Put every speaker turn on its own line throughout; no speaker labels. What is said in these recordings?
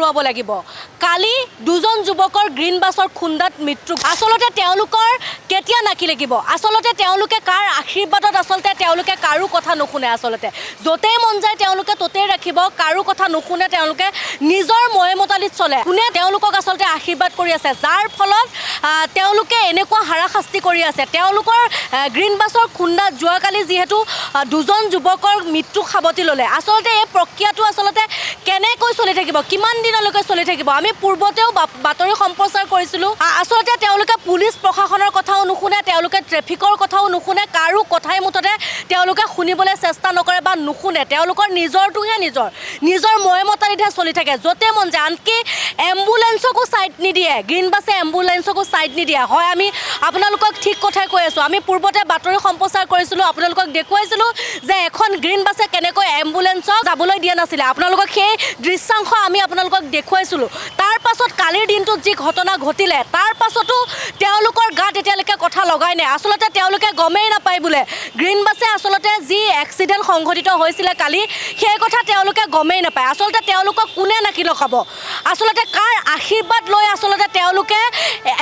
হেৰুৱাব লাগিব। কালি দুজন যুৱকৰ গ্ৰীণ বাছৰ খুন্দাত মৃত্যু। আচলতে তেওঁলোকৰ কেতিয়া নাকি লাগিব? আচলতে তেওঁলোকে কাৰ আশীৰ্বাদত? আচলতে তেওঁলোকে কাৰো কথা নুশুনে। আচলতে য'তেই মন যায় তেওঁলোকে ত'তেই ৰাখিব, কাৰো কথা নুশুনে। তেওঁলোকে নিজৰ ময়মতালিত চলে। কোনে তেওঁলোকক আচলতে আশীৰ্বাদ কৰি আছে, যাৰ ফলত তেওঁলোকে এনেকুৱা হাৰাশাস্তি কৰি আছে? তেওঁলোকৰ গ্ৰীণ বাছৰ খুন্দাত যোৱাকালি যিহেতু দুজন যুৱকৰ মৃত্যুক সাৱটি ল'লে, আচলতে এই প্ৰক্ৰিয়াটো আচলতে কেনেকৈ চলি থাকিব, কিমান দিনলৈকে চলি থাকিব? আমি পূৰ্বতেও বাতৰি সম্প্ৰচাৰ কৰিছিলোঁ। আচলতে তেওঁলোকে পুলিচ প্ৰশাসনৰ কথাও নুশুনে, তেওঁলোকে ট্ৰেফিকৰ কথাও নুশুনে, কাৰো কথাই মুঠতে তেওঁলোকে শুনিবলৈ চেষ্টা নকৰে বা নুশুনে। তেওঁলোকৰ নিজৰটোহে, নিজৰ নিজৰ ময়মতালিতহে চলি থাকে, য'তে মন যায়। আনকি এম্বুলেঞ্চকো ছাইড নিদিয়ে, গ্ৰীণ বাছে এম্বুলেঞ্চকো ছাইড নিদিয়ে। হয়, আমি আপোনালোকক ঠিক কথাই কৈ আছোঁ। আমি পূৰ্বতে বাতৰি সম্প্ৰচাৰ কৰিছিলোঁ, আপোনালোকক দেখুৱাইছিলোঁ যে এখন গ্ৰীণ বাছে কেনেকৈ এম্বুলেঞ্চক যাবলৈ দিয়া নাছিলে। আপোনালোকক সেই দৃশ্যাংশ আমি আপোনালোকক দেখুৱাইছিলোঁ। তাৰ পাছত কালিৰ দিনটোত যি ঘটনা ঘটিলে, তাৰ পাছতো তেওঁলোকৰ গাত এতিয়ালৈকে কথা লগাই নাই। আচলতে তেওঁলোকে গমেই নাপায় বোলে গ্ৰীণ বাছে আচলতে যি এক্সিডেণ্ট সংঘটিত হৈছিলে কালি, সেই কথা তেওঁলোকে গমেই নাপায়। আচলতে তেওঁলোকক কোনে নাকি লগাব? আচলতে কাৰ আশীৰ্বাদ লৈ আচলতে তেওঁলোকে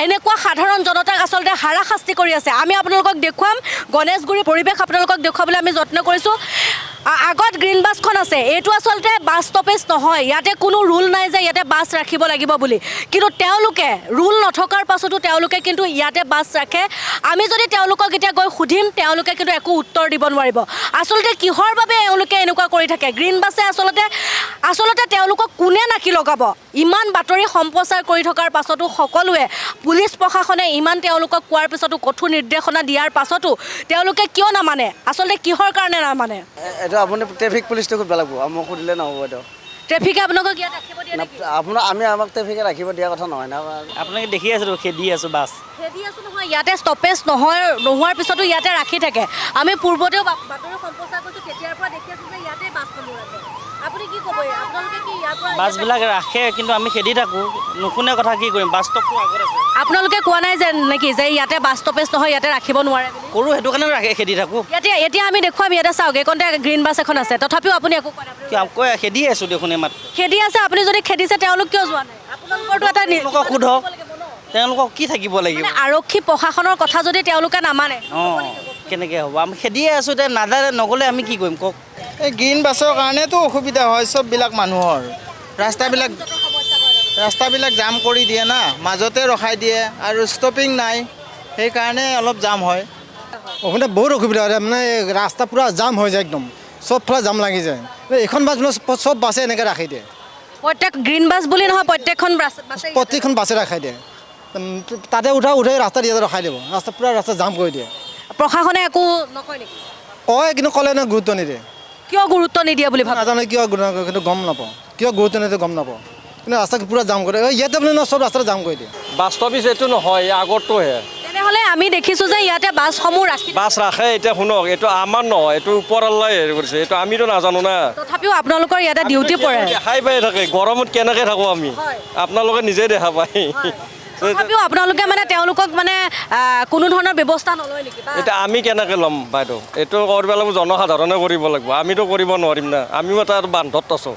এনেকুৱা সাধাৰণ জনতাক আচলতে হাৰাশাস্তি কৰি আছে? আমি আপোনালোকক দেখুৱাম, গণেশগুৰিৰ পৰিৱেশ আপোনালোকক দেখুৱাবলৈ আমি যত্ন কৰিছোঁ। আগত গ্ৰীণ বাছখন আছে। এইটো আচলতে বাছ ষ্টপেজ নহয়, ইয়াতে কোনো ৰুল নাই যে ইয়াতে বাছ ৰাখিব লাগিব বুলি। কিন্তু তেওঁলোকে ৰুল নথকাৰ পাছতো তেওঁলোকে কিন্তু ইয়াতে বাছ ৰাখে। আমি যদি তেওঁলোকক এতিয়া গৈ সুধিম, তেওঁলোকে কিন্তু একো উত্তৰ দিব নোৱাৰিব। আচলতে কিহৰ বাবে এওঁলোকে এনেকুৱা কৰি থাকে? গ্ৰীণ বাছে আচলতে তেওঁলোকক কোনে নাকি লগাব? ইমান বাতৰি সম্প্ৰচাৰ কৰি থকাৰ পাছতো, সকলোৱে, পুলিচ প্ৰশাসনে ইমান তেওঁলোকক কোৱাৰ পিছতো, কঠোৰ নিৰ্দেশনা দিয়াৰ পাছতো তেওঁলোকে কিয় নামানে? আচলতে কিহৰ কাৰণে নামানে?
এইটো আপুনি ট্ৰেফিক পুলিচটো সুধিব লাগিব, মোক সুধিলে নহ'ব এইটো।
ট্ৰেফিকে আপোনালোকক ইয়াত ৰাখিব দিয়ে নেকি?
আপোনাৰ আমি আমাক ট্ৰেফিকে ৰাখিব দিয়া কথা নহয় না।
আপোনালোকে দেখি আছোঁ, খেদি আছোঁ বাছ।
খেদি আছোঁ নহয়, ইয়াতে ষ্টপেজ নহয়, নোহোৱাৰ পিছতো ইয়াতে ৰাখি থাকে। আমি পূৰ্বতেও বাতৰি সম্প্ৰচাৰ কৰিছোঁ, তেতিয়াৰ পৰা দেখি আছোঁ যে ইয়াতে বাছসমূহ ৰাখে। আপুনি কি ক'ব? আপোনালোকে কি ইয়াৰ পৰা
বাছবিলাক ৰাখে, কিন্তু আমি খেদি থাকোঁ, নুশুনে কথা। কি কৰিম? বাছ ষ্টপটো আগত আছে।
আপোনালোকে কোৱা নাই যে নেকি যে ইয়াতে বাছ ষ্টপেজ নহয়, ইয়াতে ৰাখিব নোৱাৰে বুলি?
কৰোঁ, সেইটো কাৰণে ৰাখে, খেদি থাকোঁ।
ইয়াতে এতিয়া আমি দেখুৱাম। ইয়াতে চাওক, এইকণতে গ্ৰীণ বাছ এখন আছে, তথাপিও আপুনি একো কোৱা নাই।
কি কৈ খেদি আছোঁ দেখোন এই মাত্ৰ।
খেদি আছে। আপুনি যদি খেদিছে, তেওঁলোক কিয় যোৱা নাই? আপোনালোকৰতো এটা
তেওঁলোকক সোধক, তেওঁলোকক কি থাকিব লাগিব।
মানে আৰক্ষী প্ৰশাসনৰ কথা যদি তেওঁলোকে নামানে।
অঁ, কেনেকৈ হ'ব? আমি খেদিয়ে আছোঁ এতিয়া, নাযায়, নগ'লে আমি কি কৰিম কওক?
এই গ্ৰীণ বাছৰ কাৰণেতো অসুবিধা হয় চববিলাক মানুহৰ। ৰাস্তাবিলাক জাম কৰি দিয়ে না, মাজতে ৰখাই দিয়ে আৰু ষ্টপিং নাই, সেইকাৰণে অলপ জাম হয়।
অসুবিধা, বহুত অসুবিধা হয়। মানে ৰাস্তা পূৰা জাম হৈ যায়, একদম চবফালে জাম লাগি যায়। এইখন বাছ বোলে চব বাছে এনেকৈ ৰাখি দিয়ে।
প্ৰত্যেক গ্ৰীণ বাছ বুলি নহয়, প্ৰত্যেকখন বাছে?
প্ৰতিখন বাছে ৰখাই দিয়ে। তাতে উঠাই ৰাস্তাত ইয়াতে ৰখাই দিব, ৰাস্তা পূৰা ৰাস্তা জাম কৰি দিয়ে।
প্ৰশাসনে একো নকয় নেকি?
কয়, কিন্তু ক'লে ন গুৰুত্ব নিদিয়ে।
কিয় গুৰুত্ব নিদিয়ে বুলি ভাবে?
নাজানো কিয় গুৰুত্ব, কিন্তু গম নাপাওঁ কিয় গুৰুত্ব নিদিয়ে, গম নাপাওঁ। কিন্তু ৰাস্তা পূৰা জাম কৰি দিয়ে। ইয়াতে বোলে ন চব ৰাস্তাতে জাম কৰি দিয়ে।
বাছ ষ্টপিজ এইটো নহয়, এই আগৰটোহে।
তেনেহ'লে আমি দেখিছোঁ যে ইয়াতে বাছসমূহ ৰাখি
বাছ ৰাখে। এতিয়া শুনক, এইটো আমাৰ নহয়, এইটো ওপৰৱালাই হেৰি কৰিছে, এইটো আমিতো নাজানো না।
তথাপিও আপোনালোকৰ ইয়াতে ডিউটি পৰে।
দেখাই পাই থাকে, গৰমত কেনেকৈ থাকোঁ আমি, আপোনালোকে নিজে দেখা পায়।
তথাপিও আপোনালোকে মানে তেওঁলোকক মানে কোনো ধৰণৰ ব্যৱস্থা নলয় নেকি
এতিয়া আমি কেনেকৈ ল'ম বাইদেউ? এইটো কৰিব লাগিব, জনসাধাৰণে কৰিব লাগিব, আমিতো কৰিব নোৱাৰিম না। আমিও এটা বান্ধত আছোঁ,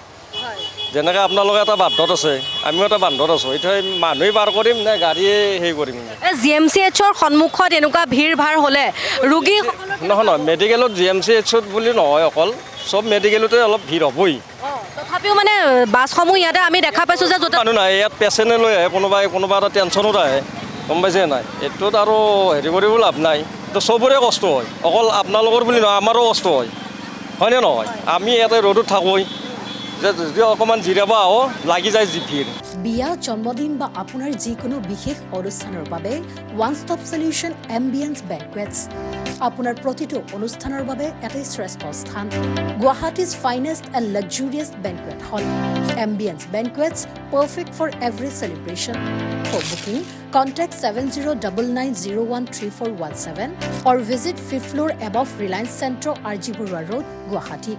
যেনেকৈ আপোনালোকে এটা বান্ধত আছে, আমিও এটা বান্ধত আছোঁ। এতিয়া মানুহেই পাৰ কৰিম নে গাড়ীয়ে হেৰি কৰিম?
জিএমচিএইচৰ সন্মুখত এনেকুৱা ভিৰ ভাৰ হ'লে ৰোগী
নহয় নহয়, মেডিকেলত, জিএমচিএইচত বুলি নহয় অকল, চব মেডিকেলতে অলপ ভিৰ হ'বই।
তথাপিও মানে বাছসমূহ ইয়াতে আমি দেখা পাইছোঁ যে য'তে
মানুহ নাই, ইয়াত পেচেণ্টে লৈ আহে, কোনোবাই কোনোবা এটা টেনশ্যনত আহে, গম পাইছে নাই? এইটোত আৰু হেৰি কৰিব লাভ নাই। তো চবৰে কষ্ট হয়, অকল আপোনালোকৰ বুলি নহয়, আমাৰো কষ্ট হয়, হয়নে নহয়? আমি ইয়াতে ৰ'দত থাকোঁ যে যদি অকণমান জিৰাব আহোঁ, লাগি যায় যি ভিৰ।
বিয়া, জন্মদিন বা আপোনাৰ যিকোনো বিশেষ অনুষ্ঠানৰ বাবে ওৱান ষ্টপ চলিউশ্যন এম্বিয়েন্স বেংকুৱেটছ। আপোনাৰ প্ৰতিটো অনুষ্ঠানৰ বাবে এটাই শ্ৰেষ্ঠ স্থান, Guwahati's finest and luxurious banquet hall, Ambience Banquets, perfect for every celebration. For booking, contact 7099013417 or visit fifth floor above Reliance Centre, R G Barooah Road, Guwahati.